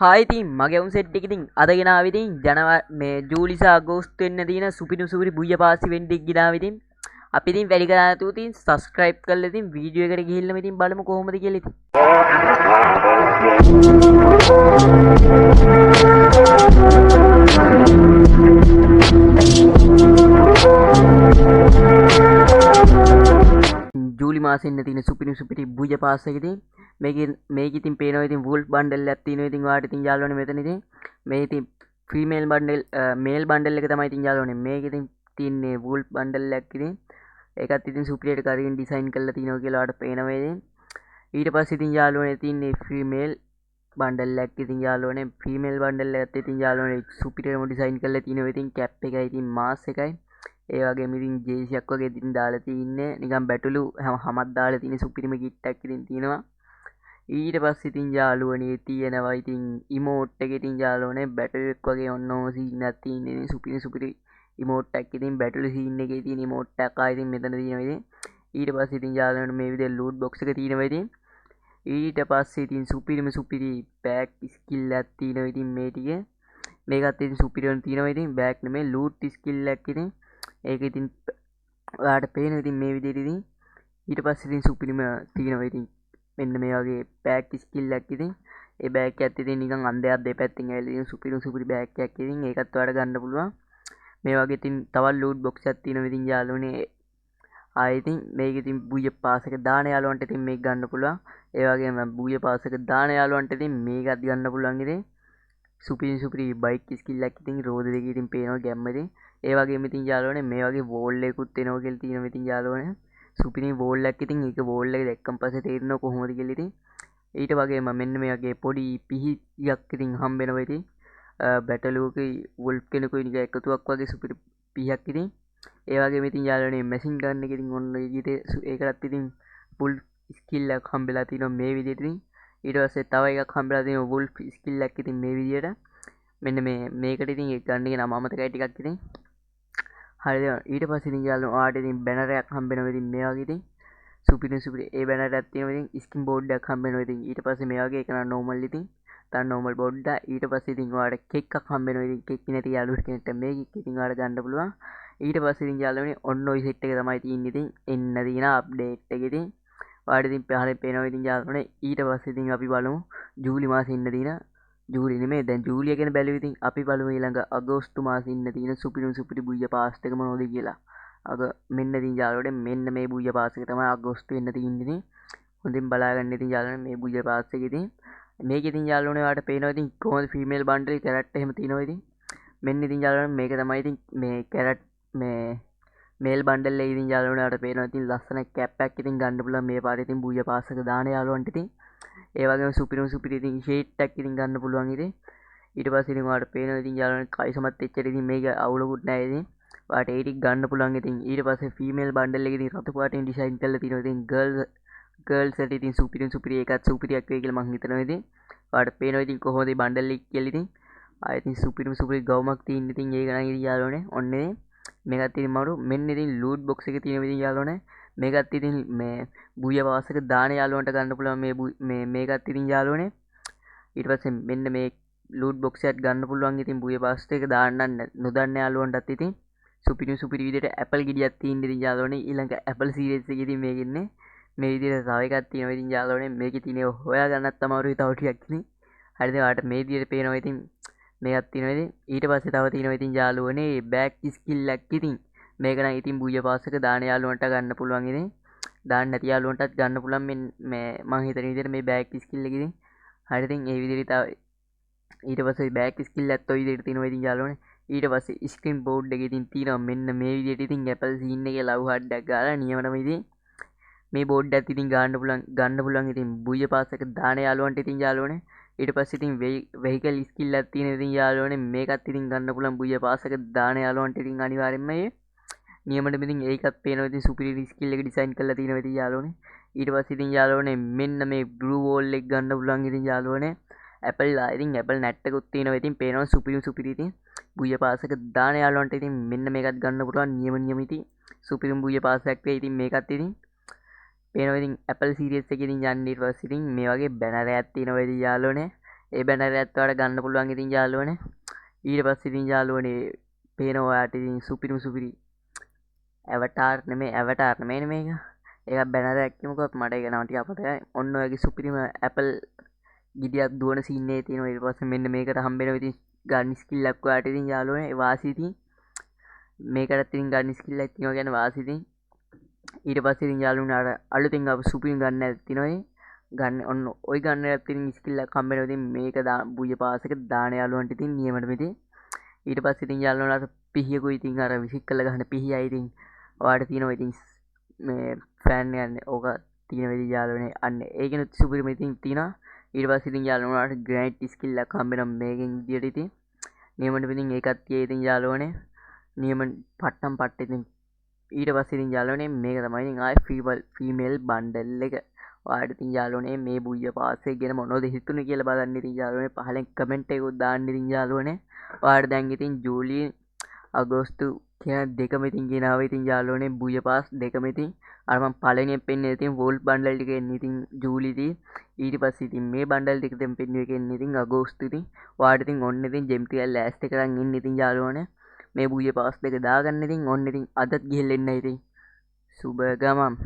Hi ඉතින් මගේ උන් සෙට් එක ඉතින් අද ගෙනාව ඉතින් ජනවාරි මේ ජූලි සහ අගෝස්තු වෙන්න තියෙන සුපිරි සුපිරි බුయ్య පාස් ඉවෙන්ට් එක ගෙනාව ඉතින් අපි ඉතින් වැඩි කරා නැතුව ඉතින් සබ්ස්ක්‍රයිබ් කරලා ඉතින් වීඩියෝ එකට ගිහිල්ලාම ඉතින් බලමු කොහොමද කියලා ඉතින්. ජූලි මාසෙ ඉන්න තියෙන සුපිරි සුපිරි බුయ్య පාස් එක ඉතින් මේක ඉතින් පේනවා ඉතින් වුල්ෆ් බන්ඩල් එකක් තියෙනවා ඉතින් ඔයාලට ඉතින් යාළුවනේ මෙතන ඉතින් මේ ඉතින් ෆීමේල් බන්ඩල් මේල් බන්ඩල් එක තමයි ඉතින් යාළුවනේ මේක ඉතින් තියෙන්නේ වුල්ෆ් බන්ඩල් එකක් ඉතින් ඒකත් ඉතින් සුපිරියට කරින් ඩිසයින් කරලා තියෙනවා කියලා ඔයාලට පේනවා ඉතින්. ඊට පස්සේ ඉතින් යාළුවනේ තියෙන්නේ ෆීමේල් බන්ඩල් එකක් ඉතින් යාළුවනේ ෆීමේල් බන්ඩල් එකත් ඉතින් යාළුවනේ සුපිරියටම ඩිසයින් කරලා තියෙනවා ඉතින් කැප් එකයි ඉතින් මාස් එකයි ඒ වගේම ඉතින් ජේසියක් වගේ ඉතින් දාලා තින්නේ නිකන් බැටළු හැම හමක් දාලා තියෙන සුපිරිම කිට් එකක් ඉතින් තියෙනවා. ඊට පස්සේ ඉතින් යාළුවනේ තියෙනවා ඉතින් ඉමෝට් එක ඉතින් යාළුවනේ බැටළුවෙක් වගේ ඔන්න ඔය සීන් එකක් තියෙන ඉතින් සුපිරි සුපිරි ඉමෝට් එකක් ඉතින් බැටළු සීන් එකේ තියෙන ඉමෝට් එකක් ආ ඉතින් මෙතන තියෙනවා ඉතින්. ඊට පස්සේ ඉතින් යාළුවනේ මේ විදිහට ලූට් බොක්ස් එක තියෙනවා ඉතින්. ඊට පස්සේ ඉතින් සුපිරිම සුපිරි බෑක් ස්කිල් එකක් තියෙනවා ඉතින් මේ ටික මේකත් ඉතින් සුපිරිම තියෙනවා ඉතින් බෑක් නෙමෙයි ලූට් ස්කිල් එකක් ඉතින් ඒක ඉතින් ඔයාලට පේනවා ඉතින් මේ විදිහට ඉතින්. ඊට පස්සේ ඉතින් සුපිරිම තියෙනවා ඉතින් මෙන්න මේ වගේ බෑක් ස්කිල් එකක් ඉතින් ඒ බෑක් එකත් ඉතින් නිකන් අන්ධයක් දෙපැත්තෙන් ඇවිල්ලා ඉතින් සුපිරිම සුපිරි බෑක් එකක් ඉතින් ඒකත් ඔයාලට ගන්න පුළුවන්. මේ වගේ ඉතින් තවත් ලූට් බොක්ස් එකක් තියෙනවා ඉතින් යාළුවනේ. ආයෙ ඉතින් මේක ඉතින් බුయ్య පාස් එක දාන යාළුවන්ට ඉතින් මේක ගන්න පුළුවන්. ඒ වගේම බුయ్య පාස් එක දාන යාළුවන්ට ඉතින් මේකත් ගන්න පුළුවන් ඉතින්. සුපිරි සුපිරි බයික් ස්කිල් එකක් ඉතින් රෝද දෙකේ ඉතින් පේනවා ගැම්ම ඉතින්. ඒ වගේම ඉතින් යාළුවනේ මේ වගේ වෝල් එකකුත් එනවා කියලා තියෙනවා ඉතින් යාළුවනේ. සුපිරි වෝල් එකක් ඉතින් ඒක වෝල් එක දැක්කම පස්සේ තේරෙනවා කොහොමද කියලා ඉතින්. ඊට වගේම මෙන්න මේ වගේ පොඩි පිහියක් ඉතින් හම්බ වෙනවා ඉතින්. බැටළුවකයි වුල්ෆ් කෙනෙකුයි නිකන් එකතුවක් වගේ සුපිරි පිහියක් ඉතින්. ඒ වගේම ඉතින් යාළුවනේ මැෂින් ගන් එක ඉතින් ඔන්න ඔය විදිහට ඒකටත් ඉතින් ෆුල් ස්කිල් එකක් හම්බෙලා තිනවා මේ විදිහට ඉතින්. ඊට පස්සේ තව එකක් හම්බෙලා තිනවා වුල්ෆ් ස්කිල් එකක් ඉතින් මේ විදිහට. මෙන්න මේකට ඉතින් ඒ ගන් එකේ නම අමතකයි ටිකක් ඉතින්. හරිද? ඊට පස්සේ ඉතින් යාළුවනේ ඔයාලට ඉතින් බැනර් එකක් හම්බ වෙනවා ඉතින් මේ වගේ ඉතින්. සුපිරි සුපිරි ඒ බැනර් එකක් තියෙනවා ඉතින් ස්කින් බෝඩ් එකක් හම්බ වෙනවා ඉතින්. ඊට පස්සේ මේ වගේ එක නම් නෝමල් ඉතින්. තව නෝමල් බෝඩ් එක. ඊට පස්සේ ඉතින් ඔයාලට කෙක් එකක් හම්බ වෙනවා ඉතින්. කෙක් නැති යාළුවෝ කෙනෙක්ට මේ කෙක් ඉතින් ඔයාලට ගන්න පුළුවන්. ඊට පස්සේ ඉතින් යාළුවනේ ඔන්න ඔය සෙට් එක තමයි තියෙන්නේ ඉතින්. එන්න තියෙන අප්ඩේට් එක ඉතින්. ඔයාලට ඉතින් පහලින් පේනවා ඉතින් යාළුවනේ. ඊට පස්සේ ඉතින් අපි බලමු ජූලි මාසේ ඉන්න තියෙන ජූලි නෙමෙයි දැන් ජූලිය ගැන බැලුවා ඉතින් අපි බලමු ඊළඟ අගෝස්තු මාසේ ඉන්න තියෙන සුපිරිම සුපිරි බුయ్య පාස් එක මොනවද කියලා. අග මෙන්න ඉතින් යාළුවනේ මෙන්න මේ බුయ్య පාස් එක තමයි අගෝස්තු වෙන්න තියෙන්නේ ඉතින්. හොඳින් බලාගන්න ඉතින් යාළුවනේ මේ බුయ్య පාස් එක ඉතින්. මේක ඉතින් යාළුවනේ ඔයාලට පේනවා ඉතින් කොහොමද ෆීමේල් බන්ඩල් කැරක්ටර් එහෙම තියෙනවා ඉතින්. මෙන්න ඉතින් යාළුවනේ මේක තමයි ඉතින් මේ කැරට් මේ මේල් බන්ඩල් එක ඉතින් යාළුවනේ ඔයාලට පේනවා ඉතින් ලස්සන කැප් එකක් ඉතින් ගන්න පුළුවන් මේ පාරේ ඉතින් බුయ్య පාස් එක දාන යාළුවන්ට ඉතින්. ඒ වගේම සුපිරිම සුපිරි ඉතින් ෂේඩ් එකක් ඉතින් ගන්න පුළුවන් ඉතින්. ඊට පස්සේ ඉතින් ඔයාලට පේනවා ඉතින් යාළුවනේ කයිසමත් එච්චර ඉතින් මේක අවුලකුත් නෑ ඉතින්. ඔයාලට ඒ ටික ගන්න පුළුවන් ඉතින්. ඊට පස්සේ ෆීමේල් බන්ඩල් එක ඉතින් රතු පාටින් ඩිසයින් කරලා තියෙනවා ඉතින් ගර්ල්ස් වලට ඉතින් සුපිරිම සුපිරි ඒකත් සුපිරියක් වෙයි කියලා මං හිතනවා ඉතින්. ඔයාලට පේනවා ඉතින් කොහොමද මේ බන්ඩල් එක කියලා ඉතින්. ආයෙ ඉතින් සුපිරිම සුපිරි ගවුමක් තියෙන ඉතින් ඒක නම් ඉතින් යාළුවනේ ඔන්න ඉතින් මේකත් ඉතින් මරු මෙන්න ඉතින් ලූට් බොක්ස් එක තියෙනවා ඉතින් යාළුවනේ. මේකත් ඉතින් මේ බුయ్య පාස් එක දාන යාළුවන්ට ගන්න පුළුවන් මේ මේකත් ඉතින් යාළුවනේ. ඊට පස්සේ මෙන්න මේ ලූට් බොක්ස් එකත් ගන්න පුළුවන් ඉතින් බුయ్య පාස් එක දාන්න නොදන්න යාළුවන්ටත් ඉතින් සුපිරි සුපිරි විදිහට ඇපල් ගෙඩියක් තියෙන ඉතින් යාළුවනේ. ඊළඟ ඇපල් සීරීස් එකේ ඉතින් මේක ඉන්නේ මේ විදිහට තව එකක් තියෙනවා ඉතින් යාළුවනේ. මේකේ තියෙන ඒවා හොයාගන්නත් අමාරුයි තව ටිකක් ඉතින්. හරිද? ඔයාලට මේ විදිහට පේනවා ඉතින් මේකක් තියෙනවා ඉතින්. ඊට පස්සේ තව තියෙනවා ඉතින් යාළුවනේ බෑක් ස්කිල් එකක් ඉතින්. මේක නම් ඉතින් බුయ్య පාස් එක දාන යාළුවන්ට ගන්න පුළුවන් ඉතින්. දාන්න නැති යාළුවන්ටත් ගන්න පුළුවන් මේ මං හිතන විදිහට මේ බෑක් ස්කිල් එක ඉතින්. හරි ඉතින් ඒ විදිහට තව ඊට පස්සේ බෑක් ස්කිල් එකත් ඔය විදිහට තියෙනවා ඉතින් යාළුවනේ. ඊට පස්සේ ස්ක්‍රීන් බෝඩ් එකේ ඉතින් තියෙනවා මෙන්න මේ විදිහට ඉතින් Apple scene එකේ ලව් හાર્ට් එකක් ගාලා නියමටම ඉතින් මේ බෝඩ් එකත් ඉතින් ගන්න පුළුවන් ඉතින් බුయ్య පාස් එක දාන යාළුවන්ට ඉතින් යාළුවනේ. ඊට පස්සේ ඉතින් වෙහිකල් ස්කිල් එකක් තියෙන ඉතින් යාළුවනේ මේකත් ඉතින් ගන්න පුළුවන් බුయ్య පාස් එක දාන යාළුවන්ට ඉතින් අනිවාර්යෙන්ම ඒ නියමටම ඉතින් ඒකත් පේනවා ඉතින් සුපිරි ස්කිල් එක ඩිසයින් කරලා තියෙනවා ඉතින් යාළුවනේ. ඊට පස්සේ ඉතින් යාළුවනේ මෙන්න මේ බ්ලූ වෝල් එක ගන්න පුළුවන් ඉතින් යාළුවනේ. Apple ඉතින් Apple net එකකුත් තියෙනවා ඉතින් පේනවා සුපිරි සුපිරි ඉතින් බුయ్య පාස් එක දාන යාළුවන්ට ඉතින් මෙන්න මේකත් ගන්න පුළුවන් නියම නියම ඉතින් සුපිරිම බුయ్య පාස් එකක් වෙයි ඉතින් මේකත් ඉතින් පේනවා ඉතින් Apple series එකේ ඉතින් යන්නේ. ඊට පස්සේ ඉතින් මේ වගේ බැනර් එකක් තියෙනවා ඉතින් යාළුවනේ. ඒ බැනර් එකත් ඔයාලට ගන්න පුළුවන් ඉතින් යාළුවනේ. ඊට පස්සේ ඉතින් යාළුවනේ පේනවා ඔයාලට ඉතින් සුපිරිම සුපිරි ඇවටාර් නෙමෙයි, ඇවටාර් නෙමෙයිනේ මේක. ඒකක් බැනර් එකක් කියමුකෝ, මට ඒක නම ටික අමතකයි. ඔන්න ඔයගේ සුපිරිම ඇපල් ගෙඩියක් දුවන සීන් එකේ තියෙනවා. ඊට පස්සේ මෙන්න මේකට හම්බෙනවා ඉතින් ගන් ස්කිල් එකක් ඔයාලට ඉතින් යාළුවනේ. ඒ වාසි ඉතින් මේකටත් ඉතින් ගන් ස්කිල් එකක් තියෙනවා කියන්නේ වාසි ඉතින්. ඊට පස්සේ ඉතින් යාළුවනේ අර අලුතින් ආපු සුපිරිම ගන් එකක් තියෙනවා. ඒ ගන්න ඔන්න ඔය ගන්න එකත් ඉතින් ස්කිල් එකක් හම්බ වෙනවා ඉතින් මේක බුය පාස් එක දාන යාළුවන්ට ඉතින් නියමටම ඉතින්. ඊට පස්සේ ඉතින් යාළුවනේ අර පිහියකුයි ඉතින් අර විසික් කරලා ගහන පිහියයි ඉතින් ඔයාලට තියෙනවා ඉතින් මේ ෆෑන් යන්නේ ඕක තියෙනවා ඉතින් යාළුවනේ. අන්න ඒකෙනුත් සුපිරිම ඉතින් තියෙනවා. ඊට පස්සේ ඉතින් යාළුවනේ ඔයාලට ග්‍රැනයිට් ස්කිල් එකක් හම්බ වෙනවා මේකෙන් විදියට ඉතින් නියමටම ඉතින් ඒකත් තියෙයි ඉතින් යාළුවනේ. නියම පට්ටම් පට්ට ඉතින්. ඊට පස්සේ ඉතින් යාළුවනේ මේක තමයි ඉතින් ආයේ ෆීමේල් බන්ඩල් එක. ඔයාලට ඉතින් යාළුවනේ මේ බුయ్య පාස් එක ගැන මොනවද හිතුනේ කියලා බලන්න ඉතින් යාළුවනේ පහලෙන් කමෙන්ට් එකකුත් දාන්න ඉතින් යාළුවනේ. ඔයාලට දැන් ඉතින් ජූලි අගෝස්තු කියන දෙකම ඉතින් ගෙනාවා ඉතින් යාළුවනේ බුయ్య පාස් දෙකම ඉතින් අර මං පළවෙනියෙන් පෙන්නුවේ ඉතින් වෝල් බන්ඩල් ටික එන්නේ ඉතින් ජූලි ඉතින්. ඊට පස්සේ ඉතින් මේ බන්ඩල් ටික දැන් පෙන්නුවේ එක එන්නේ ඉතින් අගෝස්තු ඉතින්. ඔයාලට ඉතින් ඔන්න ඉතින් ජෙම් ටිකක් ලෑස්ති කරන් ඉන්න ඉතින් යාළුවනේ මේ බුయ్య පාස් දෙක දාගන්න ඉතින්. ඔන්න ඉතින් අදත් ගිහිල්ලා එන්න ඉතින්. සුබ ගමන්.